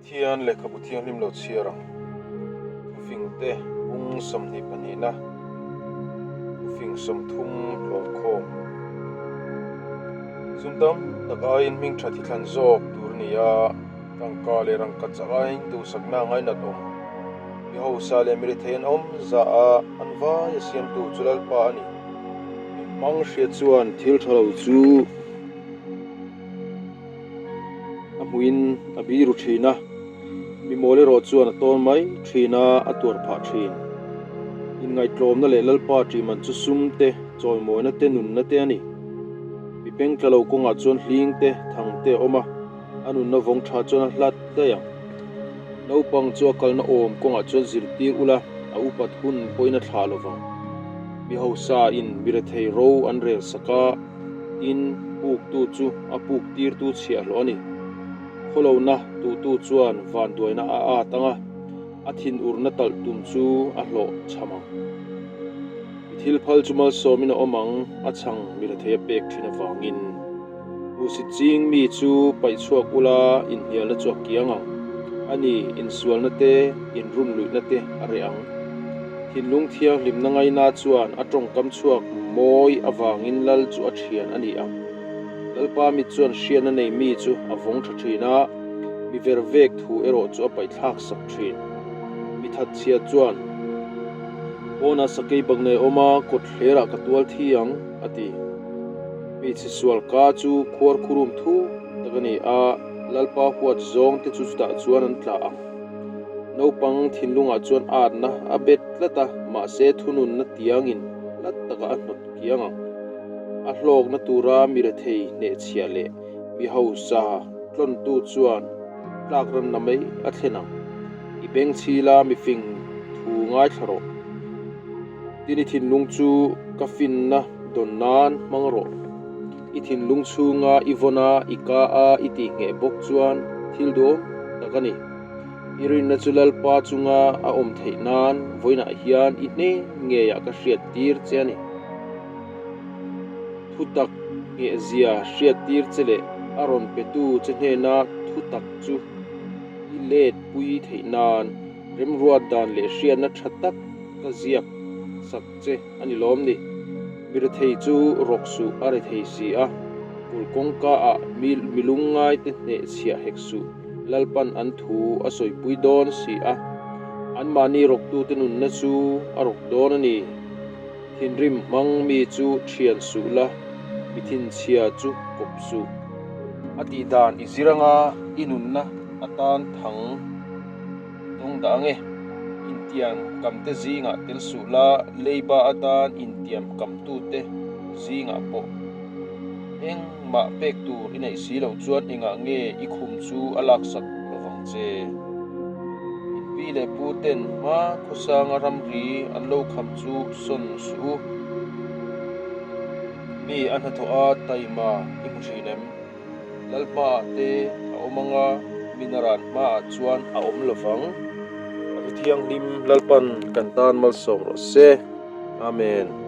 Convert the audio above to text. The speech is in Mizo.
Pathian lehkhabu thianghlim lo chhiar ang. Thufingte bung 22na thufing 30 hlawmkhawm. Sum tam tak aiin hming tha thi thlan zawk tur a ni a, tangka leh rangka chak aiin duhsakna a ngainat awm. Mi hausa leh mi rethei an awm zah a, an vai a siamtu chu Lalpa a ni. Mi hmang hria chuan thil tha lo chu. A hmuhin a biru thin a, mi mawl erawh chuan a tawn mai thin a, a tuar phah thin. Inngaihtlawmna leh Lalpa ṭihman chu sum te, chawimawina te, nunna te a ni. Mi peng tla lo kawngah chuan hling te, thang te a awm a, a nunna vawng tha chuan a hlat daih ang. Naupang chu a kalna awm kawngah chuan zirtir ula, a upat hun pawhin a thlah lovang. Mi hausa in mi rethei ro an rel sak a. Tin, puktu chu a puk tirtu chhiahhlawh a ni. Khawlohna tuhtu chuan vanduaina a at ang a, a thinurna talh tum chu a hlawh chham ang. Mi thil phal chu malsawmin a awm ang, a chhang mi rethei a pek thin avangin. Hmuhsit ching mi chu paih chhuak ula inhnialna chu a kiang ang. A ni, insualna te, inrunluihna te a reh ang. Thinlung thianghlimna ngaina chuan a tawngkam chhuak mawi avangin lal chu a thian a ni ang. Lalpa mit chuan hriatna nei mi chu a vawng tha thin a, mi ver vek thu erawh chu a paihthlak sak thin. Mi that chhia chuan, Pawnah sakei bak nei a awm a, kawt hlerah ka tual thi ang, a ti. Hmeichhe sual ka chu khuar khurum thu tak a ni a, Lalpa huat zawng te chu chutah chuan an tla ang. Naupang thinlungah chuan atna a bet tlat a, mahse thununna tiangin hlat takah a hnawt kiang ang. A hlawkna tura mi rethei hnehchhiah leh mi hausa tlawntu chuan tlak ranna mai a thlen ang. I beng chhila mi fing thu ngaithla rawh. Tin i thinlung chu ka finna dawn nan hmang rawh. I thinlung chhunga i vawn a, i ka a, i tihngheh bawk chuan thil duhawm tak a ni. I rinna chu Lalpa chunga a awm theih nan vawiinah hian i hnen ngeiah ka hriat tir che a ni. Thutak nghehzia hriat tir che leh a rawn petu che hnena thutak chu i let pui theih nan remruat dan leh hriatna tha tak ka ziak sak che a ni lawm ni. Mi rethei chu rawk suh a rethei si a, kul kawngka ah mi milungngai te hneh chhiah hek suh, Lalpan an thu a sawipui dawn si a, anmahni rawktute nunna chu a rawk dawn a ni. Thinrim hmang mi chu thian suh la, mi thinchhia chu kawp suh. A tih dan i zir anga i nunna atan thang. Dawng dah ange, intiam kamte zingah tel suh la, leiba atan intiam kamtute zingah pawh engmah pek tur i neih si loh chuan engah nge i khum chu a laksak lovang che? In pi leh pu ten hma khawsanga ramri an lo kham chu sawn suh u. Mi a hnathawh a taima i hmu thin em? Lal hmaah te a awm ang a, minaran hmaah chuan a awm lo vang. A thu thianghlim Lalpan kan tan malsawm rawh se. Amen.